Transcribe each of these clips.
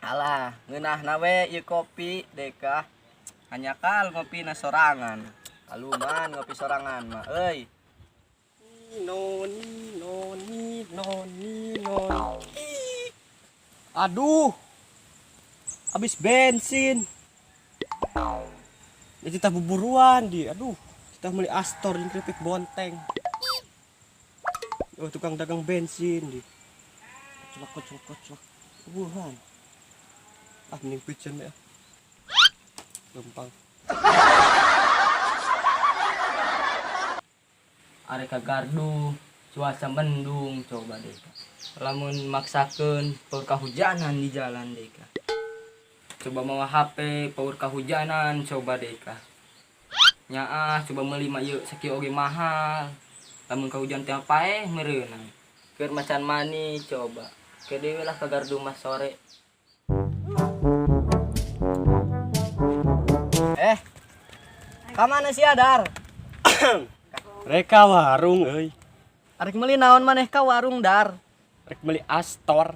Alah, ngeunah nawe ieu kopi deka. Hanyakal ngopina sorangan. Kaluman ngopi sorangan mah euy. Noni noni noni noni. Aduh. Habis bensin. Ya kita buburuan di. Aduh, kita beli Astor jeung keripik bonteng. Oh, tukang dagang bensin di. Koclok koclok koclok. Buruan. Ah, mending pijen ya. Gampang. Arek ka gardu, cuaca mendung coba deh. Lamun maksakeun paur kahujanan di jalan deh. Coba mawa HP paur kahujanan coba deh. Nyaah coba meuli mah ieu sakieu oge mahal. Lamun kahujan teh paeh meureunang. Keur macan mani coba. Ke deui lah ka gardu mah sore. Kamana sih Adar? Rek ka warung euy. Arek meuli naon maneh ka warung Dar? Rek meuli Astor.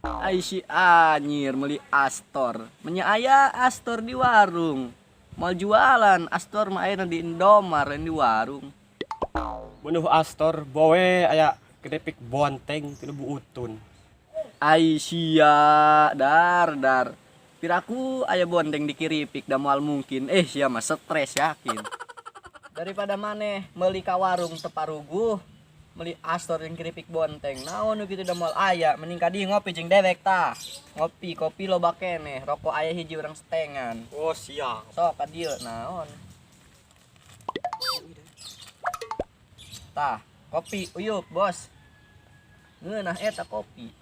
Ai si anjir meuli Astor. Menya aya Astor di warung. Mal jualan Astor mah aya di Indomaret di warung. Bunuh Astor bowe aya keripik bonteng teu buutun. Ai sia Dar Dar. Piraku aya bonteng di keripik da moal mungkin. Sia mah stres yakin. Daripada maneh meuli ka warung teu paruguh, meuli Astor jeung keripik bonteng. Naon nu kitu da moal aya, mending ka dieu ngopi jeung dewek tah. Ngopi kopi loba keneh, rokok aya hiji urang setengan. Oh siap. Sok ka dieu naon. Tah, kopi uyup, Bos. Ngeunah eta kopi.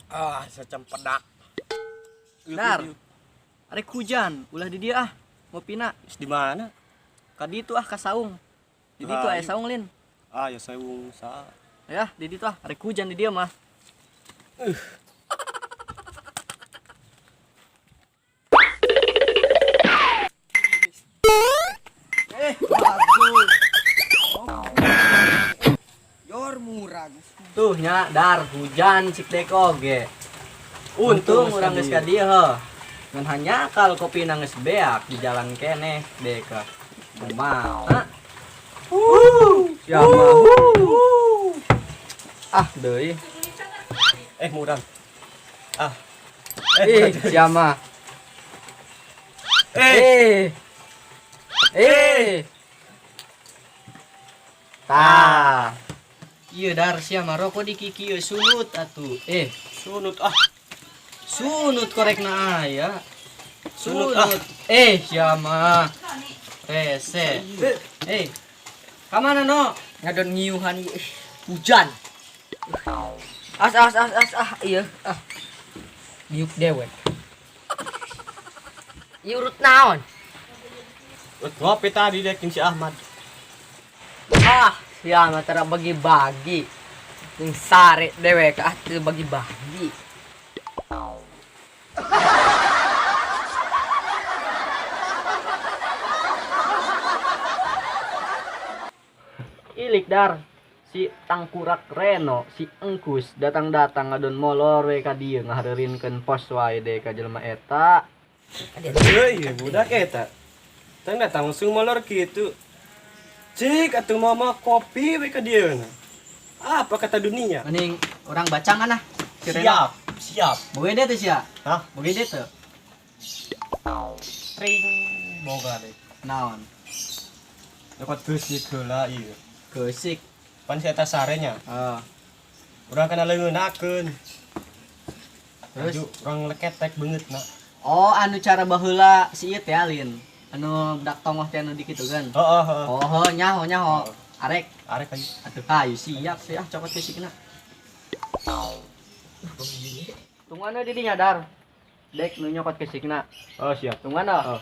Ah, secempedak. Dar. Arek hujan, ulah di dieu ah. Ngopina di mana? Ka ditu ah ka saung. Di ditu aya saung lin. Ah, ya saung sa. Ya, di ditu ah, arek hujan di dieu mah. Bagus. Yor murah. Tuh nya Dar hujan cik dek oge. Untung urang geus ka dieu heuh. Ngan hanyakal kopi geus beak di jalan keneh deka. Kumaha? Siapa? Ah deui. Murang. Ah. Siapa? Tah. Ieu Dar sia mah rokok di kiki ieu sunut atuh. Sunut ah. Sunut korekna aya. Sunut ah. Sia mah. Rese. Ka mana no? Ngadon ngiuhan ieu. Hujan. As as as as ah ieu ah. Ngiuk dewek. Ieu urut naon? Urut ngopi tadi dekin si Ahmad. Ah, sia mah tara bagi-bagi. Jeung sare dewek ah teu bagi-bagi. Ilik Dar, si Tangkurak Reno, si Engkus datang-datang ngadon molor we ka dieu ngahareurinkeun pos wae de ka jelema eta. Euy, budak eta. Tang datang langsung molor kitu. Cik atuh mama kopi we ka dieu. Apa kata dunia? Mending orang bacangan ah. Si Reno. Siap, siap. Boga ide teh sia? Hah? Boga ide teh? Ring boga deh. Naon? Dapat geusik heula ieu. Geusik. Pan si eta sarenya. Heeh. Urang kana leuneunakeun. Terus urang leketek beungeutna. Oh, anu cara baheula si ieu teh alin. Anu budak tongoh teh anu dikitu kan. Heeh, heeh. Oh, nyaho nyaho. Arek. Arek ayo. Atuh hayu siap sih ah cokot kesikna. Tungguan di dinya dar. Dek nu nyokot kesikna. Oh, siap. Tungguan oh. Oh.